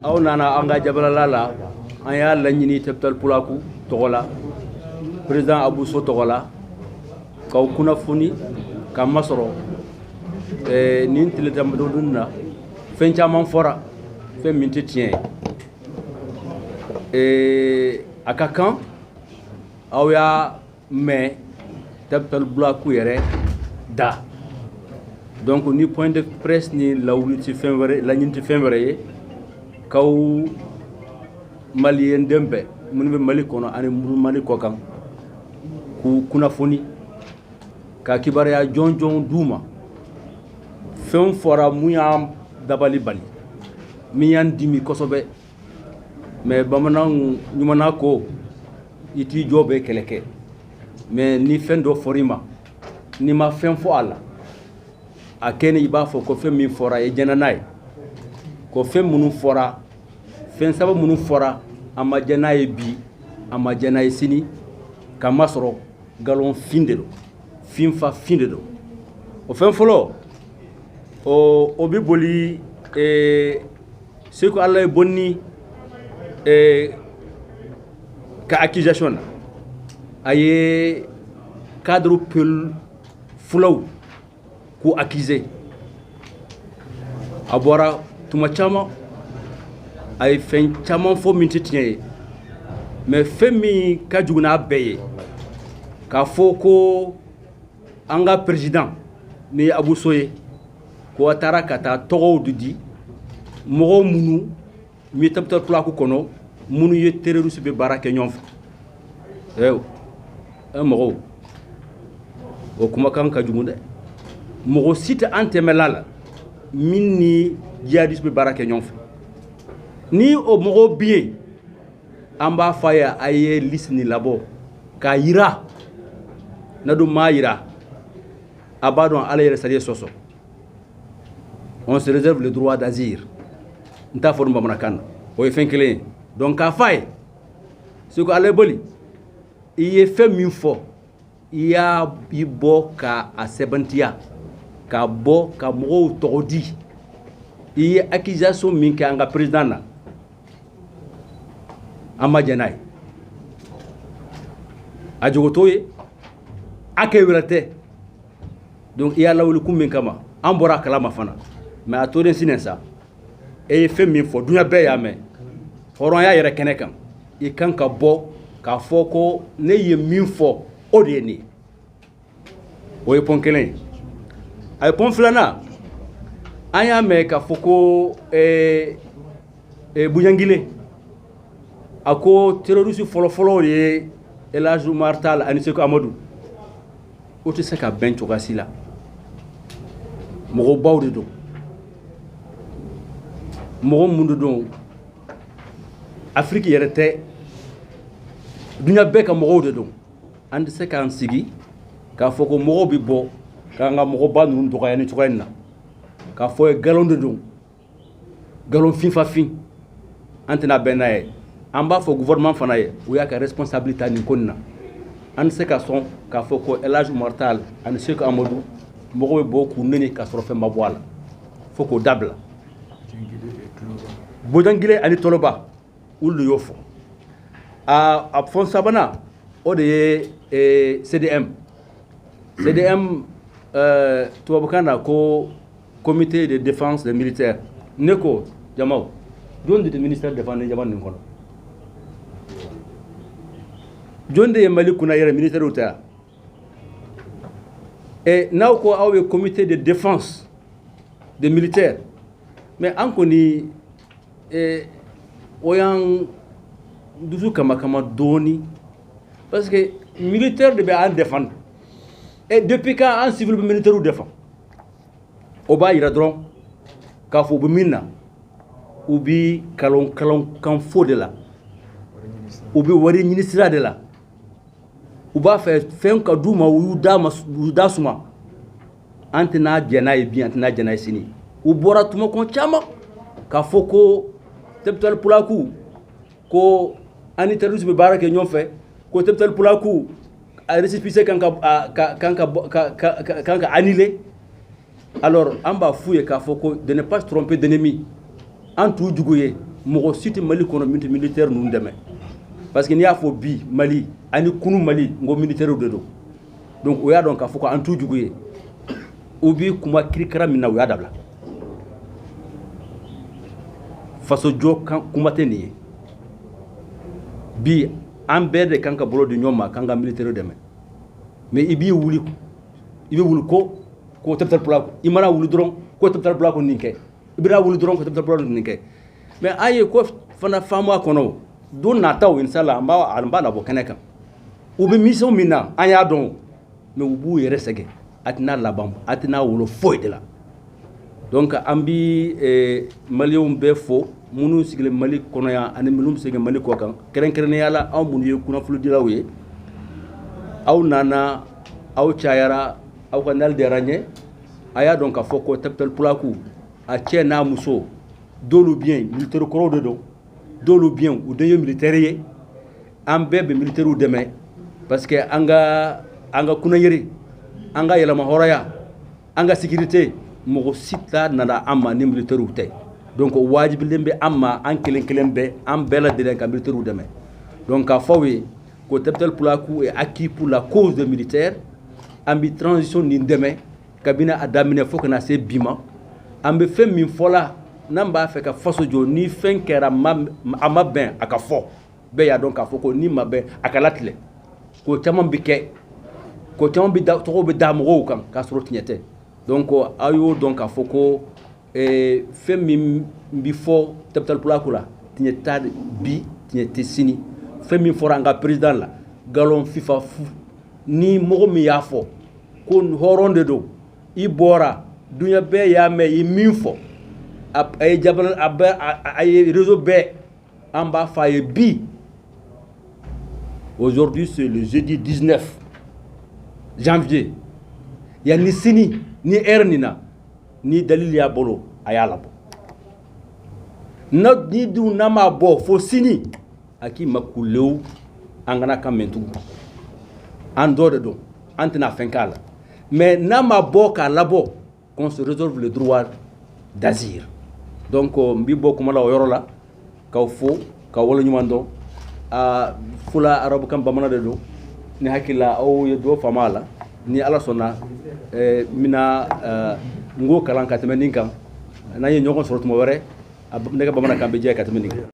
Aw nana an ka jabalala la, an y'a laɲini Tabital Pulaaku tɔgɔ la, président Abou Sow tɔgɔ la, k'aw kunnafoni k'a masɔrɔ nin tile damadɔ na fɛn caman fɔra, fɛn min tɛ tiɲɛ ye. A ka kan aw y'a mɛn Tabital Pulaaku yɛrɛ da. Donc ni point de presse ni lawuli tɛ fɛn wɛrɛ, laɲini tɛ fɛn wɛrɛ ye, k'aw maliyɛn den bɛɛ minnu bɛ Mali kɔnɔ ani minnu Mali kɔ kan, k'u kunnafoni, ka kibaruya jɔnjɔn d'u ma. Fɛn fɔra mun y'an dabali bali, min y'an dimi kosɛbɛ. Mais bamananw ɲumanna ko i t'i jɔ bɛ kɛlɛ kɛ, mais ni fɛn dɔ fɔr'i ma, n'i ma fɛn fɔ a la, a kɛ ni i b'a fɔ ko fɛn min fɔra i jɛnna n'a ye, ko fɛn minnu fɔra, fɛn saba minnu fɔra, an ma jɛn n'a ye bi, an ma jɛn n'a ye sini, k'a masɔrɔ nkalon fin de don, finfa fin de don. O fɛn fɔlɔ, o bɛ boli Seku Alayi Bɔnni ka accusation na. A ye cadre peul fulaw k'u accuser. A bɔra tuma caman, a ye fɛn caman fɔ min tɛ tiɲɛ ye. Mais fɛn min ka jugu n'a bɛɛ ye, k'a fɔ ko an ka président ni ye Abou Sow ye, ko a taara ka taa tɔgɔw de di mɔgɔw minnu min Tabital Pulaaku kɔnɔ, minnu ye terroriste bɛ baara kɛ ɲɔgɔn fɛ. Ɛ mɔgɔw, o kumakan ka jugu dɛ. Mɔgɔ si tɛ an tɛmɛla la min ni jihadiste bɛ baara kɛ ɲɔgɔn fɛ. Ni o mɔgɔw bɛ yen, an b'a fɔ a ye, a ye liste nin labɔ k'a yira. N'a dun m'a yira, a b'a dɔn Ala yɛrɛ sariya sɔsɔ. On se réserve le droit d'agir. N t'a fɔ nin bamanankan na. O ye fɛn kelen ye. Donc k'a fɔ a ye, Seku Alayi Boli, i ye fɛn min fɔ, i y'a i bɔ ka a sɛbɛntiya, ka bɔ ka mɔgɔw tɔgɔ di. I ye accusation min kɛ an ka président na, an ma jɛn n'a ye. A jogo t'o ye, a kɛ wɛrɛ tɛ. Donc i y'a lawuli kun min kama, an bɔra a kalama fana. Mais a tolen sinɛ sa, e ye fɛn min fɔ, duɲa bɛɛ y'a mɛn. Hɔrɔnya yɛrɛ kɛnɛ kan, i kan ka bɔ k'a fɔ ko ne ye min fɔ, o de ye nin ye. O ye pɔn kelen ye. A ye pɔn filanan, an y'a mɛn k'a fɔ ko Bujangile a ko terroriste fɔlɔfɔlɔ ye El Hadj Oumar Tall ani Seku Amadu. O tɛ se ka bɛn cogoya si la. Mɔgɔbaw de don, mɔgɔ mun de don, Afiriki yɛrɛ tɛ, duɲa bɛɛ ka mɔgɔw de don. An tɛ se k'an sigi k'a fɔ ko mɔgɔw bɛ bɔ k'an ka mɔgɔba ninnu dɔgɔya ni cogoya in na, k'a fɔ ye nkalon de don, nkalon finfafin. An tɛna bɛn n'a ye. An b'a fɔ gouvernement fana ye, u y'a ka responsabilité nin ko nin na. An tɛ se ka sɔn k'a fɔ ko El Hadj Oumar Tall ani Seku Amadu, mɔgɔw bɛ bɔ k'u neni k'a sɔrɔ fɛn ma bɔ a la. Fo k'o dabila. Bojangile ani Tɔlɔba, olu de y'o fɔ. A fɔn sabanan, o de ye CDM. CDM, tubabukan na ko Comité de défense des militaires. Ne ko jamaw, jɔn de tɛ ministère défense ni jama nin kɔnɔ? Jɔn de ye Mali kunna yɛrɛ militaire tɛ yan? Ɛ, n'aw ko aw ye Comité de défense des militaires, mais an kɔni o y'an dusu kama kama dɔɔni, parce que militaire de bɛ an défendre. Et depuis quand an civil bɛ militaire défend? O b'a yira dɔrɔn k'a fɔ u bɛ min na, u bɛ kalon kalon kan fo de la, u bɛ wari ɲini sira de la, u b'a fɛ fɛn ka d'u ma, u y'u da ma, u da suma. An tɛna jɛn n'a ye bi, an tɛna jɛn n'a ye sini. U bɔra tumakɔn caman k'a fɔ ko Tabital Pulaaku, ko an ni terroriste bɛ baara kɛ ɲɔgɔn fɛ, ko Tabital Pulaaku a récépissé kan ka kan ka kan ka annuler. Alors an b'a f'u ye k'a fɔ ko de ne pas se tromper d'ennemi. An t'u jugu ye. Mɔgɔ si tɛ Mali kɔnɔ min tɛ militaire ninnu dɛmɛ, parce que n'i y'a fɔ bi Mali ani kunu Mali, n ko militaire de don. Donc o y'a dɔn k'a fɔ ko an t'u jugu ye. U bi kuma kirikara min na, u y'a dabila. Fasojɔ kan kuma tɛ nin ye. Bi an bɛɛ de kan ka bolo di ɲɔgɔn ma k'an ka militaire dɛmɛ. Mais i b'i wuli, i bɛ wuli ko Tabital Pulaaku, i mana wuli dɔrɔn ko Tabital Pulaaku nin kɛ, i bɛna wuli dɔrɔn ko Tabital Pulaaku nin kɛ. Mais an ye ko fana faamu a kɔnɔ, don nataw inshallah an b'a labɔ kɛnɛ kan. U bɛ mission min na, an y'a dɔn, mais u b'u yɛrɛ sɛgɛn, a tɛna laban, a tɛna wolo foyi de la. Donc an bi maliyɛnw bɛɛ fo, minnu sigilen Mali kɔnɔ yan ani minnu sigilen Mali kɔ kan, kɛrɛnkɛrɛnnenya la aw minnu ye kunnafonidilaw ye. Aw nana, aw cayara, aw ka nali diyara n ye. A y'a dɔn k'a fɔ ko Tabital Pulaaku, a cɛ n'a muso, dɔwlu bɛ yen militaire kɔrɔw de don, dɔwlu bɛ yen u den ye militaire ye. An bɛɛ bɛ militaire dɛmɛ, parce que an ka kunnayere, an ka yɛlɛma hɔrɔnya, an ka sécurité, mɔgɔ si t'a nana an ma ni militaire tɛ. Donc wajibilen bɛ an ma, an kelen kelen bɛɛ, an bɛɛ lajɛlen ka militaire dɛmɛ. Donc k'a fɔ aw ye ko Tabital Pulaaku est acquis pour la cause des militaires. An bɛ transition nin dɛmɛ kabini a daminɛ fo ka na se bi ma. An bɛ fɛn min fɔla, n'an b'a fɛ ka faso jɔ, ni fɛn kɛra a ma bɛn, a ka fɔ. Bɛɛ y'a dɔn k'a fɔ ko ni ma bɛn, a ka latigɛ. Ko caman bɛ kɛ, ko caman bɛ da, tɔgɔ bɛ da mɔgɔw kan k'a sɔrɔ tiɲɛ tɛ. Donc aw y'o dɔn k'a fɔ ko fɛn min bɛ fɔ Tabital Pulaaku la, tiɲɛ t'a bi, tiɲɛ tɛ sini. Fɛn min fɔra an ka président la, nkalon fifa fu. Ni mɔgɔ min y'a fɔ ko hɔrɔn de don, i bɔra, duɲa bɛɛ y'a mɛn i min fɔ, a ye jabala, a bɛ a ye réseau bɛɛ, an b'a fɔ a ye bi. Aujourd'hui, c'est le jeudi 19 janvier. Yanni sini ni heure nin na, ni dalil y'a bolo, a y'a labɔ. Na ni dun n'a ma bɔ fo sini, a k'i ma kulew, an kana kan mɛn tugun. An dɔ de don, an tɛna fɛn k'a la. Mais n'a ma bɔ k'a labɔ, qu'on se réserve le droit d'agir. Donc n bi bɔ kuma la o yɔrɔ la, k'aw fo, k'aw waleɲuman dɔn. A fula, arabukan, bamanan de don. Ni hakili la aw ye dɔ faamu a la. Ni Ala sɔnna, n bɛna n k'o kalan ka tɛmɛ nin kan. N'an ye ɲɔgɔn sɔrɔ tuma wɛrɛ, ne ka bamanankan bɛ jɛ ka tɛmɛ nin kan.